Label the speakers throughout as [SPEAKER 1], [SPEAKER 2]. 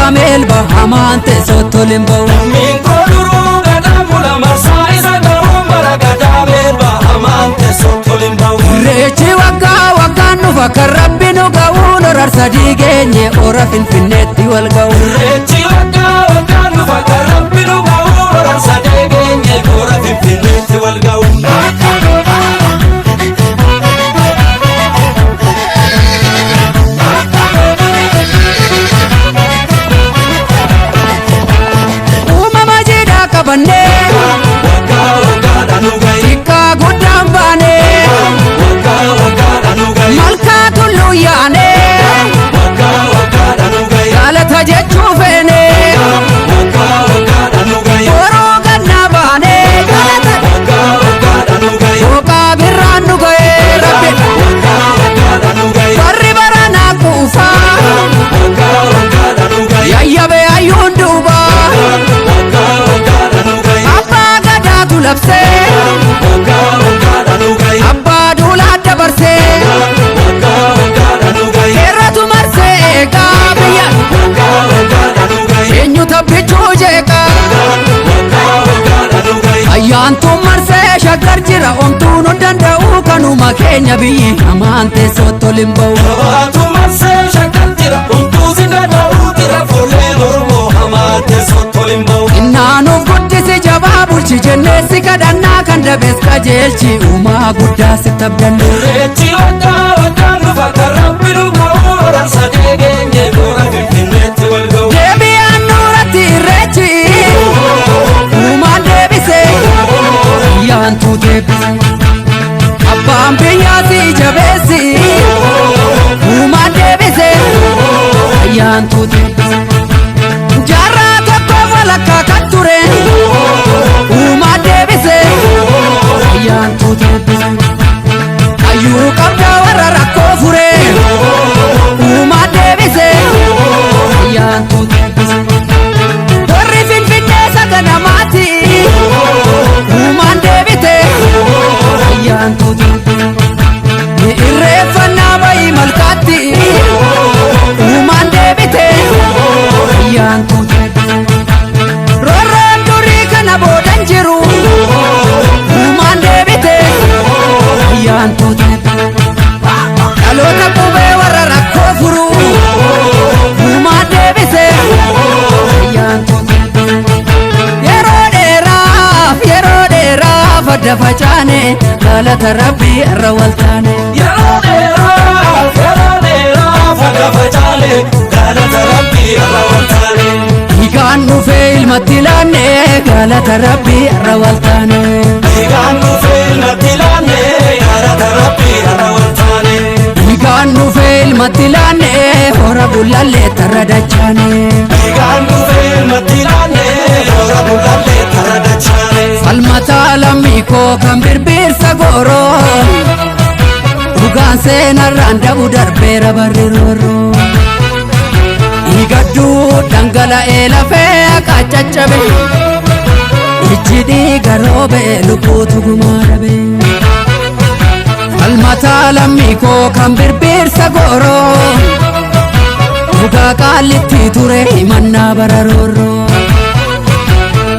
[SPEAKER 1] Gadaa meelba hamaan teessootti ol hin ba'u.
[SPEAKER 2] Lammiin koo duruu gadaa bula marsaa isa ga'uun bara gadaa meelba hamaan teessootti ol hin ba'u.
[SPEAKER 1] Irreechi waggaa waggaan dhufa kan rabbi nu ga'uun horar sadii geenye hora Finfinneetti wal ga'u.
[SPEAKER 2] Irreechi waggaa waggaan dhufa kan rabbi nu ga'uun horar sadii geenye hora Finfinneetti wal ga'u.
[SPEAKER 1] Uumama jiidhaa qabannee
[SPEAKER 2] Waggaa waggaadhaan nu ga'i.
[SPEAKER 1] xiqqaa guddaan baanee
[SPEAKER 2] Waggaa waggaadhaan nu ga'i.
[SPEAKER 1] malkaa tulluu yaanee
[SPEAKER 2] Waggaa waggaadhaan nu ga'i.
[SPEAKER 1] galata jechuu feenee
[SPEAKER 2] Waggaa waggaadhaan nu ga'i.
[SPEAKER 1] boroo gannaa baanee galata
[SPEAKER 2] Waggaa waggaadhaan nu ga'i.
[SPEAKER 1] booqaa birraan nu ga'ee rabbi
[SPEAKER 2] Waggaa waggaadhaan nu ga'i.
[SPEAKER 1] warri baranaa quufaa
[SPEAKER 2] Waggaa waggaadhaan nu ga'i.
[SPEAKER 1] yayyabee hayyuun duubaa
[SPEAKER 2] Waggaa waggaadhaan nu ga'i.
[SPEAKER 1] abbaa gadaatu labsee
[SPEAKER 2] Waggaa waggaadhaan nu ga'i.
[SPEAKER 1] abbaa duulaa dabarsee
[SPEAKER 2] Waggaa waggaadhaan nu ga'i.
[SPEAKER 1] seeratu marsee eegaa biyya
[SPEAKER 2] Waggaa waggaadhaan nu ga'i.
[SPEAKER 1] eenyu tabbichuu jeeqaa
[SPEAKER 2] Waggaa waggaadhaan nu ga'i.
[SPEAKER 1] Ayyaantuun marsee shaggar jira omtuun hin danda'u kanuma keenya biyyi hamaan teessootti ol hin ba'u.
[SPEAKER 2] Gabaatu marsee shaggar jira homtuu si danda'u jira fuulleen Oromoo hamaa teessootti ol hin ba'u.
[SPEAKER 1] Innaanuuf guddisi jabaa bulchi jennee si kadhannaa kan dabees qajeelchi uumaa guddaa si tabdanne.
[SPEAKER 2] Irreechi waggaa waggaan dhufa kan rabbi nu ga'u horar sadee geenye hora Finfinneetti wal ga'u.
[SPEAKER 1] Deebi'aan nuuratti irreechi uumaan deebise ayyaantuu deebise. Abbaan biyyaa si jabeessi uumaan deebise ayyaantuu deebise. Jaarraa tokko walakkaa kan ture uumaan deebise ayyaantuu deebise. Hayyuu qabdaa warra rakkoo fure uumaan deebise ayyaantuu deebise. Warri Finfinnee saganamaati uumaan deebite ayyaantuu deebise. Ni irreeffannaa bayii malkaatti uumaan deebite ayyaantuu deebise. Roorroon durii kana boodan jiru uumaan deebite ayyaantuu deebise. Dhaloota qubee warra rakkoo furu uumaan deebise ayyaantuu deebise. Yeroo dheeraaf yeroo dheeraaf adda facaane galata rabbii irra wal taane.
[SPEAKER 2] Yeroo dheeraaf yeroo dheeraaf adda facaane galata rabbii irra wal taane.
[SPEAKER 1] Dhiigaan dhufee ilmatti laanne galata rabbii irra wal taane.
[SPEAKER 2] Dhiigaan dhufee ilmatti laanne galata rabbii irra wal taane.
[SPEAKER 1] Dhiigaan dhufee ilmatti laanne hora bulallee tarra dachaane.
[SPEAKER 2] Dhiigaan dhufee ilmatti laanne hora bulallee tarra dachaane.
[SPEAKER 1] Falmataa lammii koo kan birbirsa gooroo dhugaan seenarraan dabu darbeera barri roorroo. Dhiigadduu dhangala'ee lafee akka caccabe ijji dhiiga roobe lubbuutu gumaa dhabe. Falmataa lammii koo kan birbirsa gooroo dhugaa qaallitti ture himannaa bara roorroo.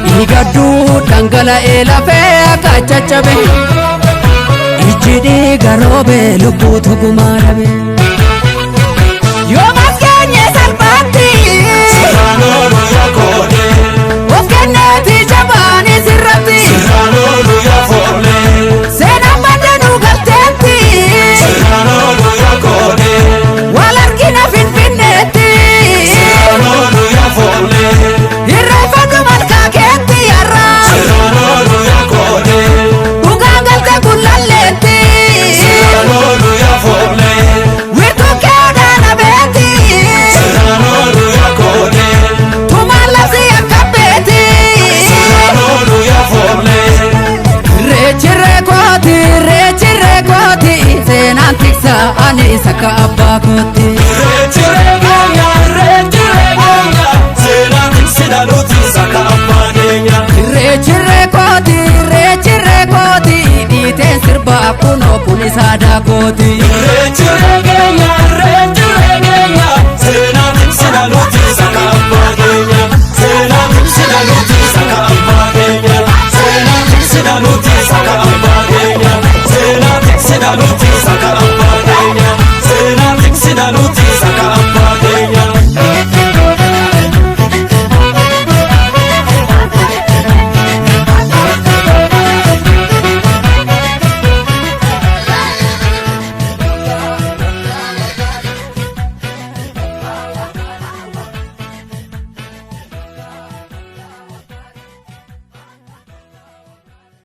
[SPEAKER 1] Dhiigadduu dhangala'ee lafee akka caccabe ijji dhiiga roobe lubbuutu gumaa dhabe. Yoo maskeenye salphaatti
[SPEAKER 2] Sirraan oolu yaa koodee
[SPEAKER 1] of kenneeti jabaanis irratti
[SPEAKER 2] sirraan oolu yaa foollee
[SPEAKER 1] seenaan baddanuu galteetti
[SPEAKER 2] sirraan oolu yaa koodee
[SPEAKER 1] wal argina Finfinneetti
[SPEAKER 2] sirraan oolu yaa foollee
[SPEAKER 1] irreeffadhu malkaa keetti yarraa
[SPEAKER 2] sirraan oolu yaa koodee
[SPEAKER 1] dhugaan galte gullalleetti
[SPEAKER 2] sirraan oolu yaa foollee
[SPEAKER 1] wirtuu keewdhaan abeeti
[SPEAKER 2] sirraan oolu yaa koodee
[SPEAKER 1] tumaan labsii akka beeti.
[SPEAKER 2] sirraan oolu yaa foollee
[SPEAKER 1] Irreechirree kooti irreechirree kooti seenaan tiksa ani isa akka abbaa kooti.
[SPEAKER 2] Irreechi reegeenya irreechi reegeenya seenaan tiksina nuti saka abbaa keenya.
[SPEAKER 1] Irreechirree kooti irreechirree kooti dhiiteen sirbaa kunoo kun isaa.